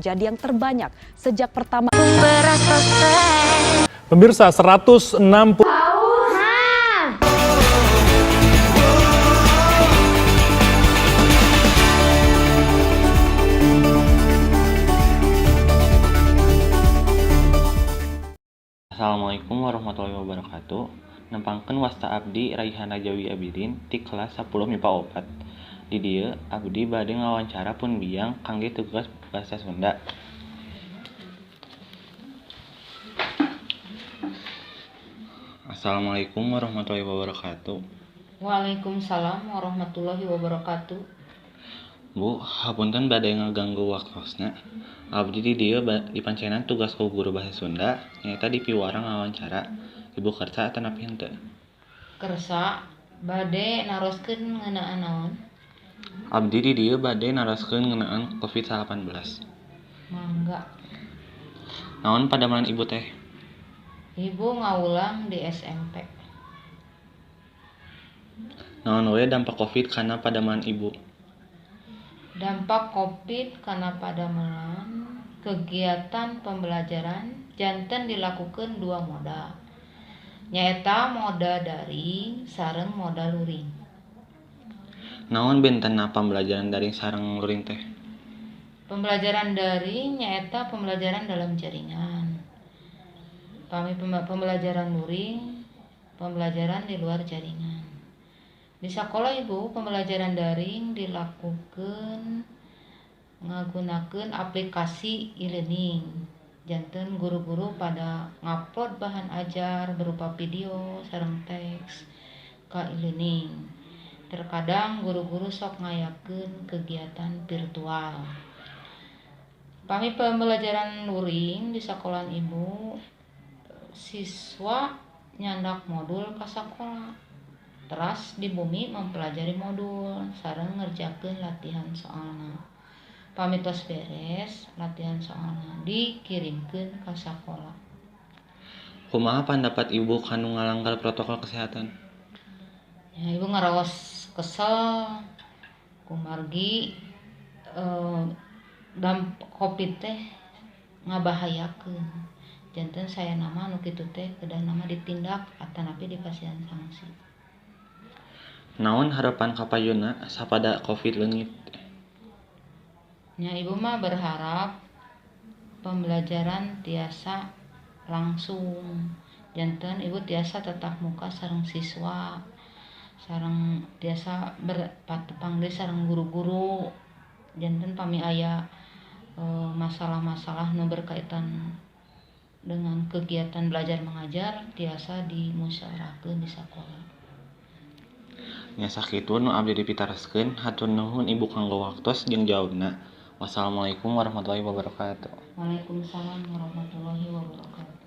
Jadi yang terbanyak sejak pertama. Pemirsa, 160 Assalamualaikum warahmatullahi wabarakatuh. Nepangkeun wasta abdi Raihana Jawi Abidin ti kelas 10 MIPA 4. Di dieu abdi bade ngawawancara pun biang kangge tugas basa Sunda. Assalamualaikum warahmatullahi wabarakatuh. Waalaikumsalam warahmatullahi wabarakatuh. Bu, hapunten bade ngaganggu waktosna. Abdi di dieu dipancenan tugas ku guru bahasa Sunda nyaeta dipiwarang ngawawancara. Ibu kersa atanapi henteu? Kersa, bade naroskeun ngeunaan naon? Abdi di dieu bade naroskeun ngeunaan Covid-19. Mangga. Naon padamelan ibu teh? Ibu ngawulang di SMP. Naon we dampak Covid kana padamelan ibu? Dampak Covid kana padamelan, kegiatan pembelajaran janten dilakukeun dua moda. Nyaeta moda daring sareng moda luring. Naon bentenna pambelajaran daring sareng luring teh? Pembelajaran daring nyaeta pembelajaran dalam jaringan. Pami pembelajaran luring, pembelajaran di luar jaringan. Di sakola ibu pembelajaran daring dilakukeun ngagunakeun aplikasi e-learning. Janten guru-guru pada ngupload bahan ajar berupa video sareng teks ka e-learning. Terkadang guru-guru sok ngayakeun kegiatan virtual. Pami pembelajaran luring di sakolahan ibu, siswa nyandak modul ka sakola. Teras di bumi mempelajari modul sareng ngerjakeun latihan soalna. Pami tos beres latihan soalna dikirimkeun ka sakola. Kumaha pandapat ibu kanu ngalanggar protokol kesehatan? Ya, ibu ngaraos kesel kumargi dampak Covid teh ngabahayakeun. Janten saena mah nu kitu teh kedahna mah ditindak atanapi dipasihan sanksi. Naon harepan kapayunna sapada Covid leungit? Nya, ibu mah berharap pembelajaran tiasa langsung. Janten ibu tiasa tatap muka sareng siswa, sareng tiasa berpatepang deui sareng guru-guru. Janten pami aya masalah-masalah nu berkaitan dengan kegiatan belajar mengajar tiasa dimusyawarahkeun di sakola. Nya, sakitu nu abdi dipitaroskeun. Hatur nuhun ibu kanggo waktos jeung jawabna. Wassalamualaikum warahmatullahi wabarakatuh. Waalaikumsalam warahmatullahi wabarakatuh.